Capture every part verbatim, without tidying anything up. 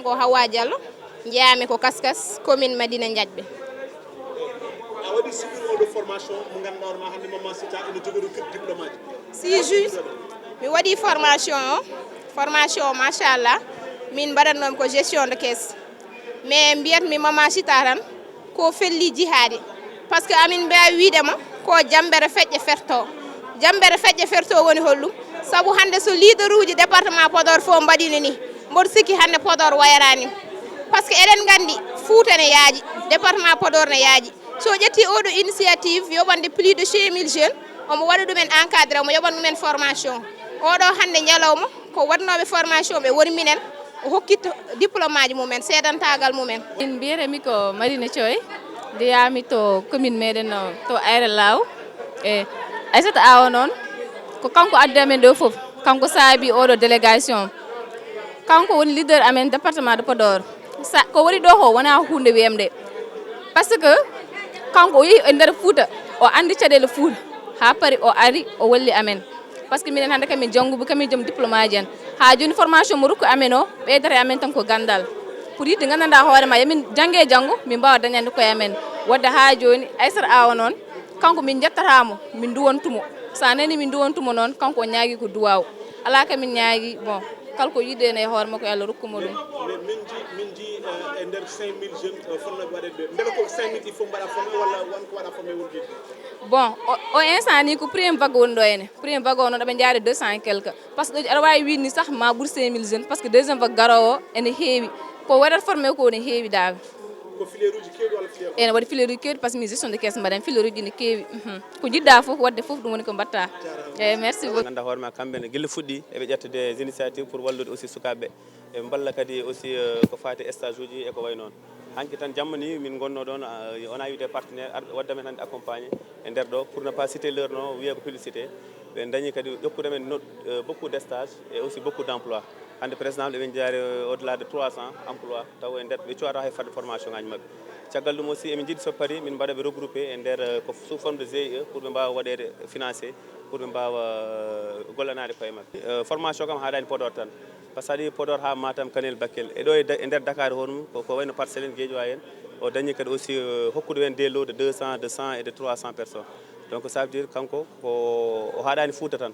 Ko Hawa Diallo, jeyaami ko Kaskas, commune Madina Diathbé. A waɗi suɓir oɗo formation mo ganduɗa hoore ma hannde Maman Sita ene jogori diplôme aji. Si juge, mi waɗi formation o, formation o machallah, min mbaɗatnoomi ko gestion de caisse. Mais mbiyatmi Maman Sita tan, ko felli jihaadi. Par ce que amin mbaawi wiide ma ko jambere feƴƴe ferto. Jambere feƴƴe ferto woni holɗum? Sabu hannde so leader uji département Podor fof mbaɗino ni, mboɗo sikki hannde Podor wayaraani. Par ce que eɗen nganndi Fuuta ne yaaji, département Podor ne yaaji. So ƴetti oɗo initiative yoɓande plus de cinq mille jeunes, omo waɗa ɗumen encadré, omo yoɓan ɗumen formation. Oɗo hannde ñalawma ko waɗnooɓe formation ɓe woni minen, o hokkit diplôme aji mumen, seedantaagal mumen. Min mbiyetemi ko Marina Thioy, jeyaami to commune meɗen o to Aéré Lao. E Aissata Awo noon, ko kanko addi amen ɗo fof, kanko saabi oɗo délégation. Kanko woni leader amen département de Podor. Sa ko waɗi ɗo ko wona hunde wemde. Par ce que kanko o yehi e nder Fuuta, o andi caɗeele Fuuta, ha paari o ari o walli amen. Par ce que minen hannde kamin jannguɓe, kamin joom diplôme aji en. Ha joni formation mo rokku amen o ɓeydata e amen tan ko gandal. Pour yidde gandanɗa hoore ma, yamin jannge e janngo min mbawa dañande koye amen. Wadde ha joni Aissata Awo noon, kanko min jettatamo, min duwantumo. Sa nani min duwantumo noon, kanko o ñaagui ko duwaw. Ala ka min ñaagui, bon, kala ko yiɗen e hoore makko yo Allah rokkumo ɗum. Min ji min ji e nder cinq mille jeunes fotnoɓe waɗede ɓe, beele ko cinq mille il faut mbaɗa formé walla won ko waɗa formé wondiɓe? Bon, o, o instant ni ko premier vague woni ɗo ene. Premier vague o noon aɓe jaari deux cent et quelque. Par ce que ɗo aɗa wawi wiide ni sah ma ɓuur cinq mille jeunes, par ce que deuxième vague garowo o ene heewi. Ko waɗata formé ko ne heewi daaga. Ko filière uji kewɗi walla filière? Ene waɗi filière uji kewɗi par ce que min gestion de caisse mbaɗen, filière uji ne keewi. Mhm. Ko jiɗɗa fof, wadde fof ɗum woni ko mbatta. Eyyi, merci beaucoup. Ganduɗa hoore ma, kamɓe ne gila fuɗɗi eɓe ƴetta des initiatives pour wallude aussi sukaɓeɓe. Eɓe mballa kadi aussi ko fati e stage uji e ko way noon. Hanki tan jamma ni min gonno ɗon, on a eu des partenaires arɓe wadde amen hannde accompagné e nder ɗo, pour ne pas citer leur nom, wiye ko publicité. Ɓe dañi kadi ƴokkude men beaucoup de stage et aussi beaucoup d' emploi. Hannde par exemple eɓe jaari au delà de trois cents emploi taw e nder ɓe cuwata hay fadde formation ngaji maɓɓe. Caggal ɗum aussi emin jiɗi so paari min mbaɗaɓe regroupé e nder ko sous forme de G I E pour ɓe mbawa waɗede financé pour ɓe mbawa gollanade koye maɓɓe. Formation kam haɗani Podor tan. Par ce que aɗa Podor ha Matam, Kanel, Bakel e ɗo e nder Dakar hono ko wayno Parcelles en, Guédiawaye en, o dañi kadi aussi hokkude en des lots de deux cents, de cent et de trois cents personnes. Donc ça veut dire kanko ko o haɗani Fouta tan.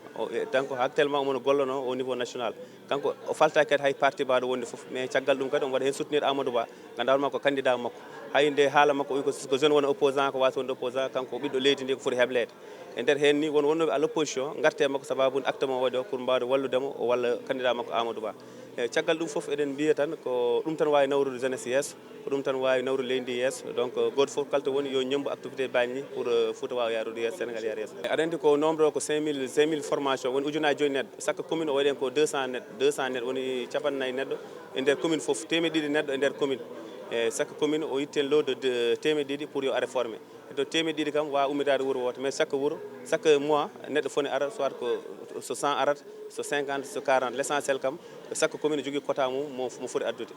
Donc actuellement omo gollono au niveau national. Kanko o falta kadi hay parti baɗo wonde fof, mais caggal ɗum kadi omo waɗa hen soutenir Amadou Ba, ganduɗa hoore makko ko candidat makko. Hay nde haala makko o wi ko jeune wona opposant, ko wasa wonde opposant, kanko ko ɓiɗɗo leydi ndi, ko foti heblede. E nder heen ni won wonnoɓe à l' opposition garte e makko sababude acte mo waɗi o pour mbawde walludemo o walla candidat makko Amadou Ba. E caggal ɗum fof eɗen mbiya tan ko ɗum tan wawi nawrude jeunesse yesso, ko ɗum tan wawi nawrude leydi ndi yesso. Donc goto fof kala to woni yo ñembo activité bañi pour Fouta wawa yarude yesso, Sénégal yara yesso. Aɗa andi ko nombre o ko cinq mille, cinq mille formation woni ujunaji joyyi neɗɗo, chaque commune o waɗi hen ko deux cents neɗɗo, deux cents neɗɗo woni capannayyi neɗɗo e nder commune fof, temeɗɗe ɗiɗi neɗɗo e nder commune. E chaque commune o itti hen lot de temeɗɗe ɗiɗi pour yo are formé. To temeɗɗe ɗiɗi kam wawa ummitaade wuro wooto, mais chaque wuro, chaque mois neɗɗo foti ara, soit ko so cent arat, so cinquante, so quarante, l' essentiel kam ko chaque commune jogui quota mum mo foti addude.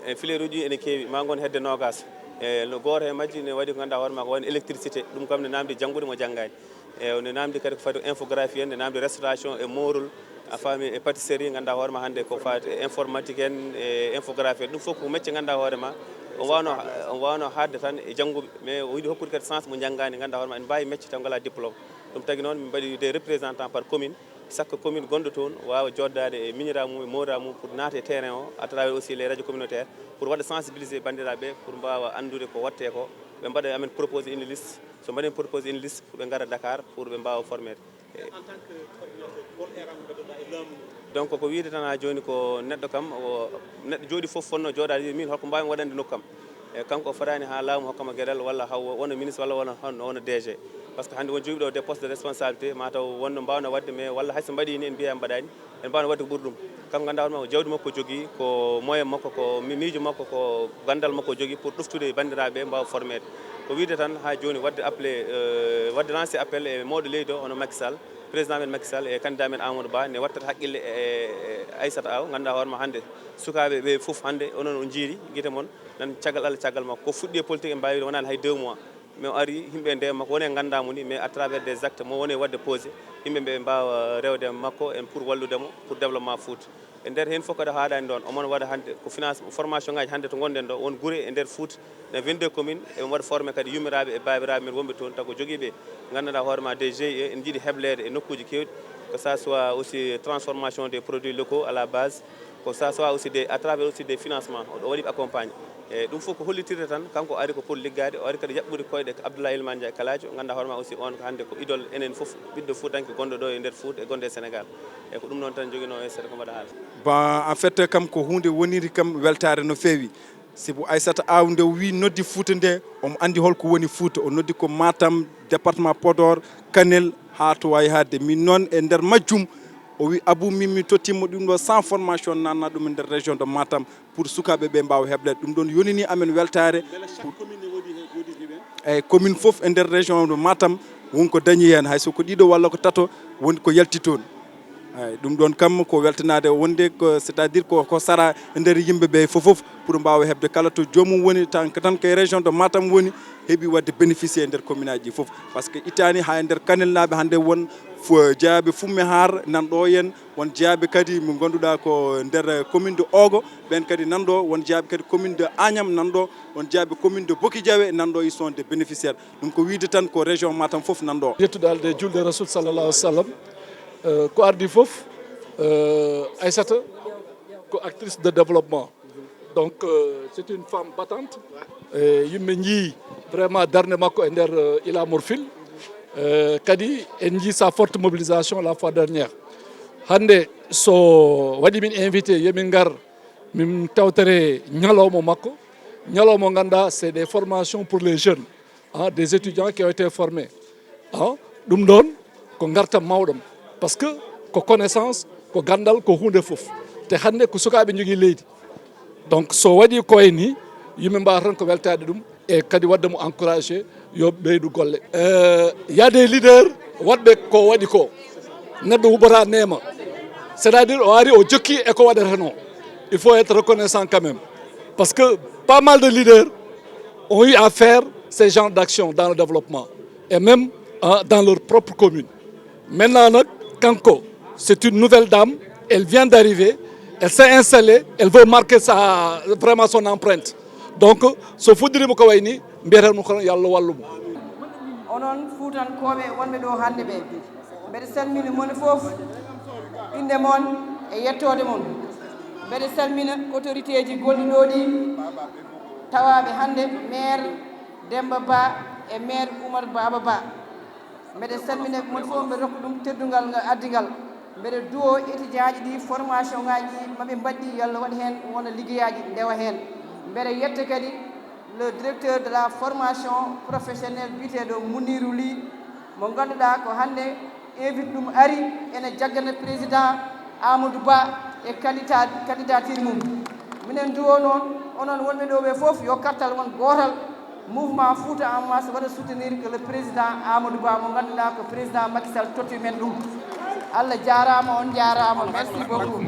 E filière uji ene keewi, ma gon hedde nogas. E no goto e majji ne waɗi ko ganduɗa hoore ma ko wayno électricité, ɗum kam ne namdi janngude mo janngani. E ne namdi kadi ko fati infographie en, ne namdi restauration e morol, a faami, e pâtisserie, ganduɗa hoore ma hannde ko fati e informatique en e infographie en. Ɗum fof ko mecce ganduɗa hoore ma o wawno, o wawno hadde tan e jannguɓe, mais o yiɗi hokkude kadi chance mo janngani, ganduɗa hoore ma ene mbawi mecce taw ngala diplôme. Ɗum tagi noon min mbaɗi des représentants par commune. Chaque commune gonɗo toon wawa joddade e miñiraɓe mum e mawiraɓe mum pour naata e terrain o à travers aussi les radios communautaires pour waɗa sensibiliser bandiraɓe pour mbawa anndude ko watte ko, ɓe mbaɗa amen proposé une liste. So mbaɗi proposé une liste pour ɓe gara Dakar pour ɓe mbawa formede. Donc ko wiide tan ha joni ko neɗɗo kam o neɗɗo jooɗi foof fonno jooɗade wi min holko mbawmi waɗande nokku kam. E kanko o fotani ha laamu hokkamo gueɗal walla haw wona ministre walla wona honno wona D G. Par ce que hannde won jogiiɓe ɗo des postes de responsabilité mataw wonno mbawno wadde mais walla hayso mbaɗi ni en mbiya en mbaɗani, en mbawno wadde ko ɓuri ɗum. Kanko ganduɗa hoore makko jawdi makko jogui, ko moyen makko, ko miijo makko, ko gandal makko jogui pour ɗoftude bandiraɓe mbawa formede. Ko wiide tan ha joni wadde appelé, wadde lancé appel e mawɗo leydi o hono Macky Sall, président men Macky Sall e candidat men Amadou Ba ne wattata haqqille e Aissata Aw, ganduɗa hoore ma hannde sukaɓe ɓe foof hannde onon on jiiri guite mon nan caggal Allah caggal makko. Ko fuɗɗi e politique en mbawi wonani hay deux mois. Min o ari, yimɓe nde makko woni e nganndaa mo ni, mais à travers des actes, mo woni e waɗde posé, yimɓe ɓe mbaawa rewde e makko en pour wallude mo, pour développement Fouta. E nder heen fof kadi haaɗaani ɗoon, omon waɗa hannde ko finance, formation ngaaji hannde to ngonɗen ɗo, won gure e nder Fouta, dans vingt-deux communes, eɓe mbaɗa formé kadi yummiraaɓe e baabiraaɓe men wonɓe toon, taw ko jogiiɓe, nganndanɗaa hoore ma des G I E, ene njiɗi hebleede e nokkuuji keewɗi, que ça soit aussi transformation des produits locaux à la base, que ça soit aussi des, à travers aussi des financements, o waɗi ɓe accompagné. E ɗum fof ko hollitirde tan, kanko o ari ko pour liggaade, o ari kadi yaɓɓude koyɗe ko Abdoulaye Elimane Ndiaye Kaladio, nganndaa hoore ma aussi on ko hannde ko idole enen fof, ɓiɗɗo Fuutanke gonɗo ɗo e nder Fouta e gonɗo e Sénégal. E ko ɗum noon tan joginoo e seeɗa ko mbaɗa haala. Ba, en fait, kam ko huunde woniri kam weltaare no feewi. Sibu Aissata Aw nde o wi noddi Fouta nde, omo anndi holko woni Fouta. O noddi ko Matam, département Podor, Kanel, haa to wayi haaɗde. Min noon e nder majjum, o wi Abou, min mi tottiima ɗum ɗo sans formation, nanna ɗum e nder région de Matam pour sukaaɓe ɓe mbaawa hebleede. Ɗum ɗoon yonini amen weltaare. Eeyi, commune fof e nder région de Matam won ko dañi heen, hay so ko ɗiɗo walla ko tato woni ko yalti toon. Eeyi, ɗum ɗoon kam ko weltanaade wonde ko, c'est-à-dire ko, ko sara e nder yimɓe ɓe fof fof pour mbaawa heɓde kala to joomum woni tan, tan ko e région de Matam woni, heɓi waɗde bénéficier e nder commune aji ɗi fof. Parce que ittani haa e nder Kanel naaɓe hannde won fo-, jeyaaɓe Fummehaar nan ɗo en, won jeyaaɓe kadi mo ngannduɗaa ko nder commune de Ogo, ɓeen kadi nan ɗo, won jeyaaɓe kadi commune de Agnam nan ɗo, won jeyaaɓe commune de Boki Diawé nan ɗo, ils sont des bénéficiaires. Ɗum ko wiyde tan ko région Matam fof nan ɗo. Yettude Allah e julde Rasul sallallahu alaihi wasallam. Euh, ko ardi fof, euh, Aissata ko actrice de développement. Donc, euh, c'est une femme battante. E yimɓe njii vraiment darnde makko e nder, euh, Ila Morphil. Euh, kadi en njii sa forte mobilisation la fois dernière. Hannde so waɗi min invité, yomin ngar min tawtore ñalawma makko. Ñalawma ngannduɗaa, c'est des formations pour les jeunes, hein, des étudiants qui ont été formés. Hein, ɗum ɗoon ko ngartam mawɗam, parce que ko connaissance, ko ganndal, ko huunde fof. Te hannde ko sukaaɓe njogii leydi. Donc so waɗi ko wayi ni, yimɓe mbaawa tan ko weltaade ɗum e kadi waɗde mo encouragé yo ɓeydu golle. Euh, il y a des leaders waɗɓe ko waɗi ko. Neɗɗo huɓata neema. C'est-à-dire o ari o jokki e ko waɗata no. Il faut être reconnaissant quand même. Parce que pas mal de leaders ont eu à faire ces genres d'action dans le développement et même, hein, dans leur propre commune. Maintenant nag, kanko, c'est une nouvelle dame, elle vient d'arriver, elle s'est installée, elle veut marquer sa, vraiment son empreinte. Donc so fuɗɗiriima ko wayi ni, mbiyeten mo kono yo Allah wallu mo. Onon Fuutankooɓe wonɓe ɗo hannde ɓe, mbeɗa salmina mon fof, innde mon e yettoode mon. Mbeɗa salmina autorité ji gonɗi ɗo ɗi, tawaaɓe hannde maire Demba Ba e maire Oumar Baba Ba. Mbeɗa salmina mon fof, mbeɗa rokka ɗum teddungal ngal addi ngal. Mbeɗa duwo étudiant ji ɗi, formation ngaji ɗi maɓe mbaɗɗi, yo Allah waɗ heen wona liggeyaaji ndewa heen. Mbeɗa yetta kadi le directeur de la formation professionnelle biyeteeɗo Mounirou Ly, mo ngannduɗaa ko hannde invite ɗum ari ene jaggana président Amadou Ba e candidat, candidature mum. Minen duwo noon, onon wonɓe ɗo ɓe fof, yo kartal won gootal, mouvement Fouta en marche waɗa soutenir que le président Amadou Ba mo ngannduɗaa ko président Macky Sall totti men ɗum. Allah jaaraama, on njaaraama. Merci beaucoup.